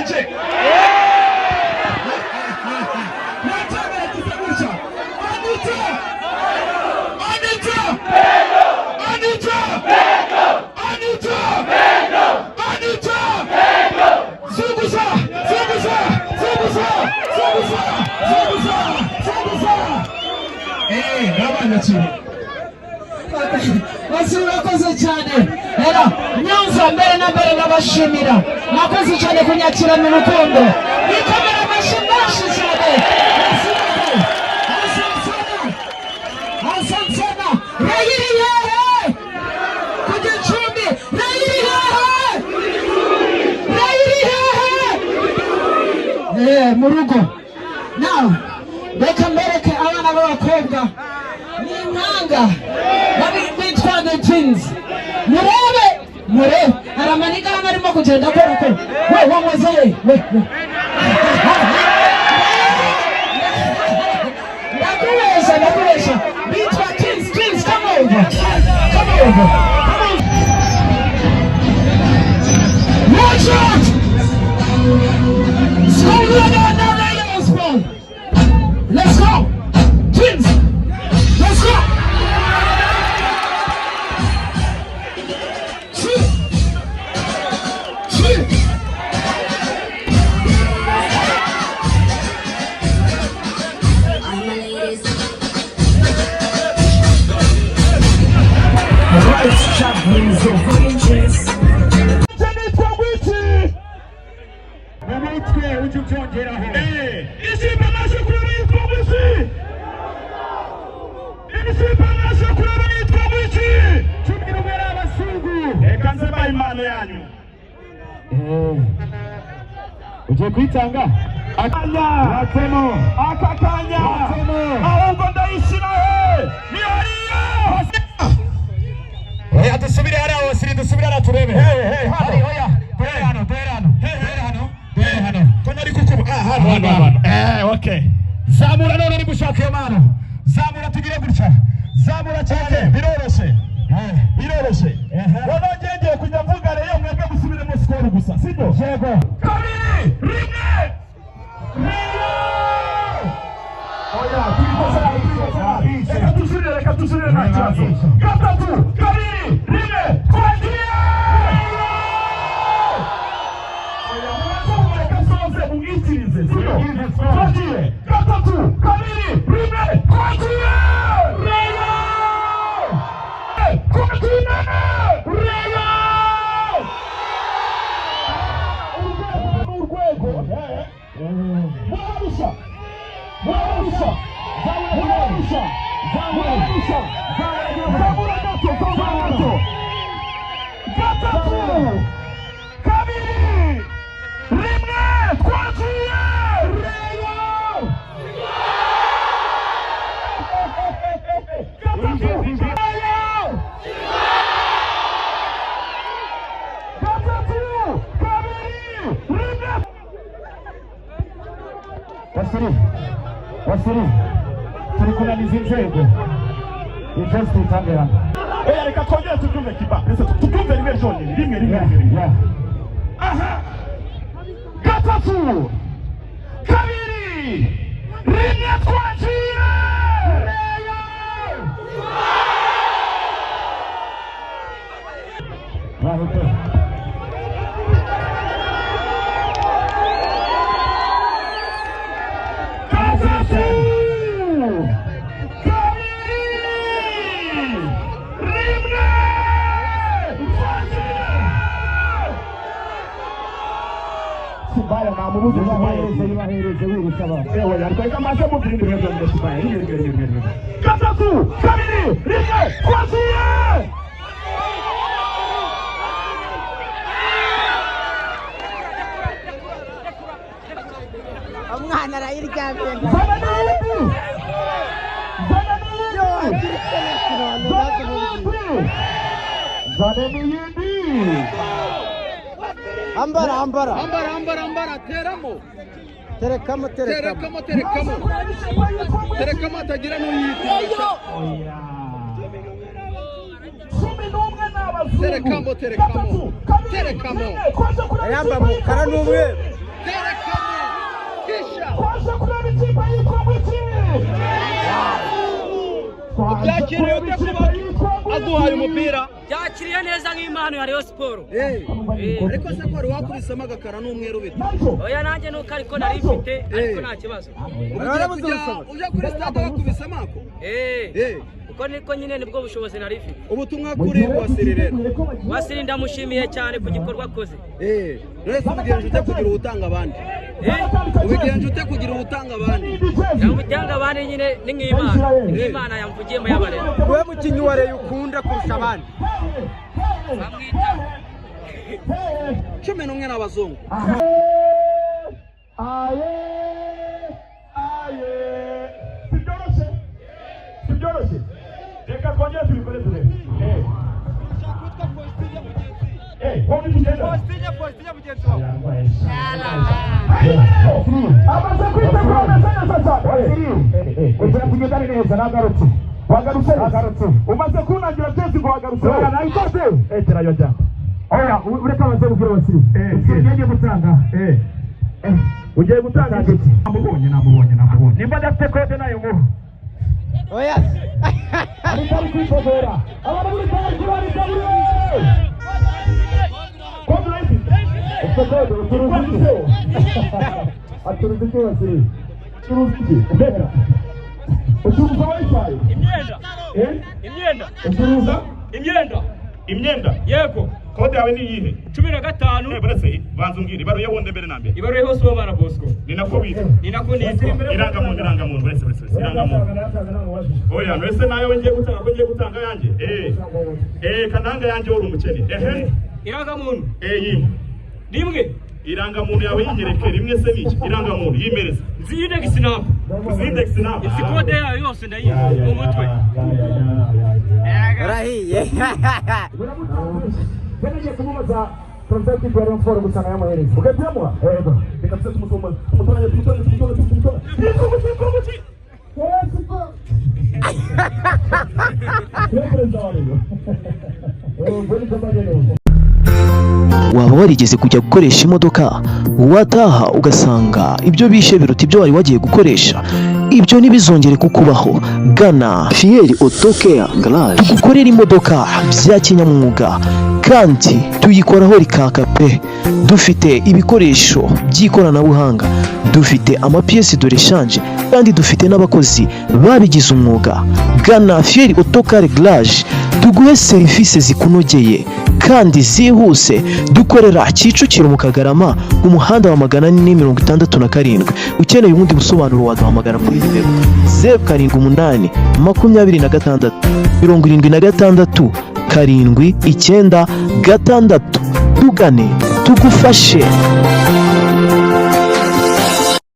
Yanjye nacyemera gisa gutya. Anita, Anita, Anita, Anita, Anita, zunguza, zunguza, zunguza, zunguza, zunguza, zunguza. Nabanyakira. Basi urakoze cyane. Rero Nyanza, mbere na mbere ndabashimira, mwakoze cyane kunyakirana urukundo. Bikomera amashyi menshi cyane. Asante sana, asante sana. Rayiri hehe ku Gicumbi? Rayiri hehe? Rayiri hehe? Mu rugo now, reka mbereke abana b'abakobwa, ni impanga, bitwa the twins. Murebe, murebe, hari amaniga hano arimo kugenda akora ko we wankoze we we we. Ndakubesha, ndakubesha. Bitwa twins. Twins, come over, come over, come over. Watch out. Skol na Rayon Sport. Let's go twins, let's go. Two, two. All my ladies. Right, nitwa ngwiki. Mu mutwe ujye ubyongeraho. Ikipe naje kureba yitwa ngwiki. Ikipe naje kureba yitwa ngwiki. 11 ari abazungu. Reka nze mbahe impano yanyu. Ugiye kuyitanga. Akanya. Batemo. Aka kanya. Batemo. Ahubwo ndayishyira he? Ni hariya. Oya, dusubire hariya hose, dusubire hariya turebe. Hey, hano. Hari, oya, duhere hano, duhere hano, duhere hano, duhere hano. Ko nari kukubu, ah, hano, hano, hano. Okay. Zamura none niba ushaka iyo mpano, zamura, tugire gutya, zamura cyane. Biroroshye, biroroshye. Noneho ngiye kujya mvuga rero, mwebwe musubiremo score gusa, sibyo? Yego. Kabiri, rimwe. Oya, turikoze nabi, turikoze nabi. Reka dusubire, reka dusubire, nta kibazo. Gatatu, kabiri, rimwe, twagiye. Oya, mubanze mumureke asoze, mumwikirize, sibyo? Twagiye. Gatatu, kabiri, rimwe, twagiye. Rayon! Twagiye! Rayon! Urwego ni urwego. Murarusha, murarusha, murarusha, murarusha. Zamura gato, zamura gato. Gatatu, kabiri, rimwe, twagiye. Rayon! Gatatu, Rayon! Gatatu, kabiri, rimwe. Basiri, basiri, turi kunaniza inzego, ibyo tubitange hano. Oya, reka twongere tubyumve kiba. Ese tubyumve rimwe ryonyine, rimwe, rimwe, rimwe, rimwe. Aha. Gatatu, kabiri, rimwe, twagiye. Rayon! Bahute. Gatatu, kabiri, rimwe, twagiye. Kibaya namubuze, Kibaya. Ibahereze, ibahereze, wirusha abantu. Ewe, ariko reka maze mubwire rimwe ryonyine, Kibaya, rimwe, rimwe, rimwe, rimwe. Gatatu, kabiri, rimwe, twagiye. Umwana arayiryamiye. Zana n'iyindi, zana n'iyindi, zana n'iyindi, zana n'iyindi. Ambara, ambara. Ambara, ambara, ambara, teramo. Terekamo, terekamo. Terekamo, terekamo, terekamo, hatagira n'uyita. 11 ni abazungu. Terekamo, terekamo. Gatatu, kabiri, Terekamo. rimwe, twaje kureba Ayamba ikipe mukara yitwa n'umweru. Terekamo kisha. Twaje kureba ikipe yitwa ngwiki. Ubyakiriye ute kuba aguhaye umupira? Byakiriye neza nk'impano ya Rayon Sport. Ariko se ko wari wakubisemo agakara n'umweru bite? Oya, nanjye nuko ariko nari mfite, ariko nta kibazo. Ugiye kujya ujya kuri stade wakubisemo ako? Eh, kuko niko nyine nibwo bushobozi nari mfite. Ubutumwa kuri Wasiri rero? Wasiri ndamushimiye cyane ku gikorwa akoze. None se ubigenje ute kugira ubutanga abandi? Ubigenje ute kugira ubutanga abandi? Yamutanga abandi nyine ni nk'Imana, ni nk'Imana yamvugiyemo y'abarera. Wowe mukinnyi wa Rayon ukunda kurusha abandi? Bamwita 11 n'abazungu. Aye, aye, sibyoroshye, sibyoroshye. Reka twongere tubikore turebe. Wowe tugenda amaze kwitegura, ameze neza cyane. Ugira tugendane neza. Nagarutse, wagarutse, nagarutse. Umaze kunangira byose ngo wagarutse. Nabikoze. Terayo jya. Oya, ureka amaze kubwira Wasiri ugiye gutanga. Ugiye gutanga iki? Namubonye, namubonye, namubonye. Nimba adafite kode nayo muha. Oya. Ariko ari kwitegura abantu muri kode kode urayifite? Ufite kode? Ucuruza iki? Acuruza iki Wasiri? Ucuruza iki? Mbega ucuruza WiFi? Imyenda. Eh? Imyenda. Ucuruza Imyenda. Imyenda? Yego. Kode yawe ni iyihe? 15. Buretse banza umbwire ibaruye wundi mbere na mbere. Ibaruye hose uwo Bosco. Ni nako witwa? Ni nako nitwa. Irangamuntu, irangamuntu. Buretse, buretse, buretse, irangamuntu. Oya, mbese nayo ngiye gutanga ko ngiye gutanga yanjye. Kananga yanjye, uri umukene. Ehe. Irangamuntu. Yimwe. 1. Irangamuntu yawe yinyereke. Rimwe se niki? Irangamuntu yimereze. Nzi index number. Uzi index number? Izi kode yayo yose ndayizi mu mutwe. Urahiye. Nagiye kumubaza perezida w'ikipe ya Rayon Sport gusa nayamuhereza ugahita uyamuha. Yego, reka tuze tumusoma, tumutoranye, tumutoranye, tumutoranye, tumutoranye. Yitwa umuki? Yitwa umuki? Rayon Sport. Niwe perezida wa Rayon. Ubwo niko mbageneye. Waba warigeze kujya gukoresha imodoka, wataha ugasanga ibyo bishe biruta ibyo wari wagiye gukoresha? Ibyo ntibizongere kukubaho. Gana Fiyeri Auto Care Garage, tugukorera imodoka bya kinyamwuga kandi tuyikoraho rikaka pe. Dufite ibikoresho by'ikoranabuhanga, dufite amapiyesi de rechange kandi dufite n'abakozi babigize umwuga. Gana Fiyeri Auto Care Garage tuguhe serivisi zikunogeye kandi zihuse. Dukorera Kicukiro mu Kagarama, ku muhanda wa 467. Ukeneye ubundi busobanuro waduhamagara kuri nimero 0782677996. Tugane tugufashe.